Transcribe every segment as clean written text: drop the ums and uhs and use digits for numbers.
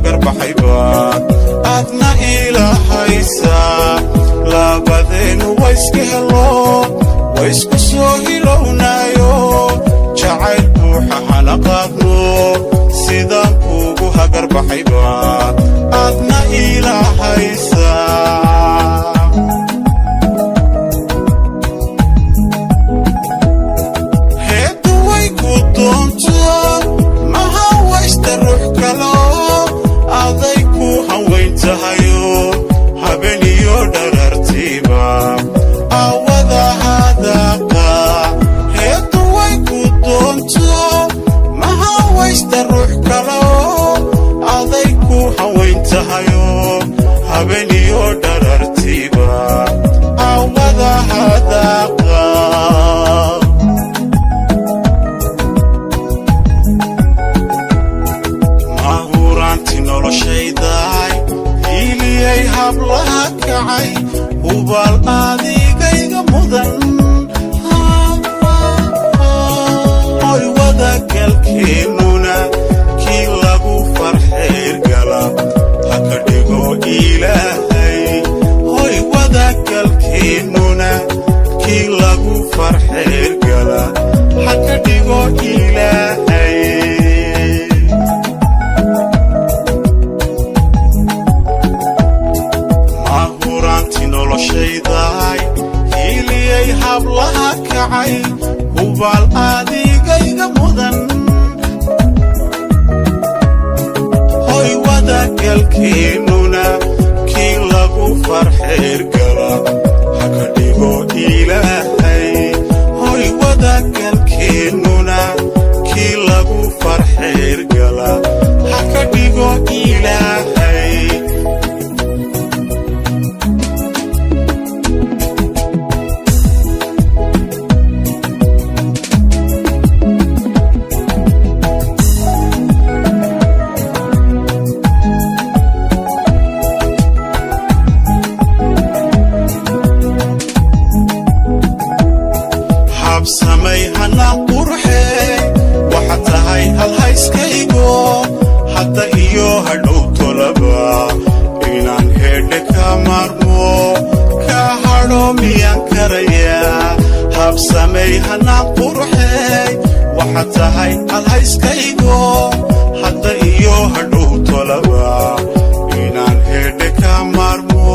Hagarbaxaybaad aadna iila haysaa. Labadeennu wayska helo, waysku soo hilownaayo. Jacayl buuxa hana qaadno, sidaan kuugu hagarbaxaybaad aadna iila haysaa. Heeddu way ku doonto, ma hawaysta ruux kalo. Aday ku hanwayn tahayo, habeeniyo dharartiiba aawada hadaaqa. Heeddu way ku doonto, ma hawaysta ruux kalo. Aday ku hanwayn tahayo, habeeniyo dharartiiba aawada hadaaqa. Mahuraanti noloshaydaay, hiiliyay hablaha kacay, hubaal adigayga mudan. Hoy, wadagalkeennuna kii lagu farxeyrgala ha ka dhigo Ilaahay. Hoy, wadagalkeennuna kii lagu farxeyrgala ha ka dhigo Ilaahay. Mahuraanti noloshaydaay, hiiliyay hablaha kacay, hubaal adigayga mudan. Hoy, wadagalkeennuna kii lagu farxeyrgala ha ka dhigo Ilaahay. Hoy, wadagalkeennuna kii lagu farxeyrgala ha ka dhigo Ilaahay. Habsamay hanaan qurxee, waxaad tahay halhayskaygo. Hadda iyo hadhow tolaba inaan hedhe ka maarmo, ka hadho miyaan karayaa? Habsamay hanaan qurxee, waxaad tahay halhayskaygo. Hadda iyo hadhow tolaba inaan hedhe ka maarmo,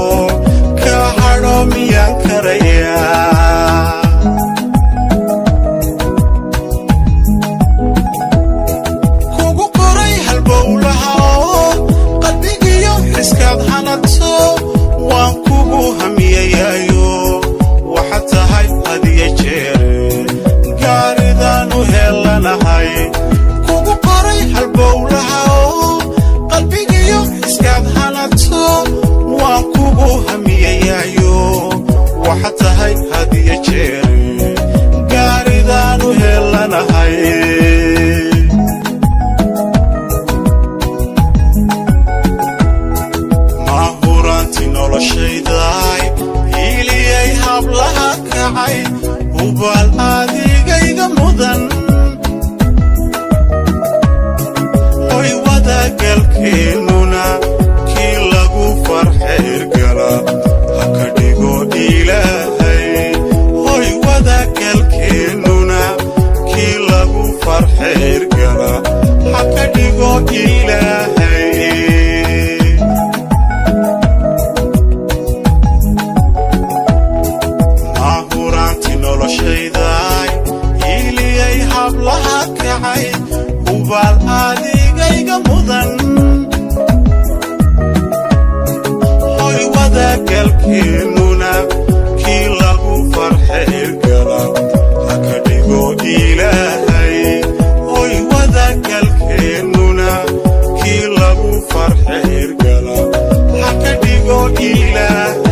ka hadho miyaan karayaa? Kugu qoray halbowlaha oo qalbigiyo xiskaad hanato, waan kugu hamiyayaayo. Waxaad tahay hadiya jeere gaaridaanu heellanahay. Kugu qoray halbowlaha oo qalbigiyo xiskaad hanato, waan kugu hamiyayaayo. Waxaad tahay hadiya jeere gaaridaanu heellanahay. Mahuraanti noloshaydaay, hiiliyay hablaha kacay, hubaal adigayga mudan. Hoy, wadagalkeennuna kii lagu farxeyrgala ha ka dhigo Ilaahay. Hoy, wadagalkeennuna kii lagu farxeyrgala ha ka dhigo Ilaahay. Mahuraanti noloshaydaay, hiiliyay hablaha kacay, hubaal adigayga mudan. Hoy, wadagalkeennuna kii lagu farxeyrgala ha ka dhigo Ilaahay. Hoy, wadagalkeennuna kii lagu farxeyrgala ha ka dhigo Ilaahay.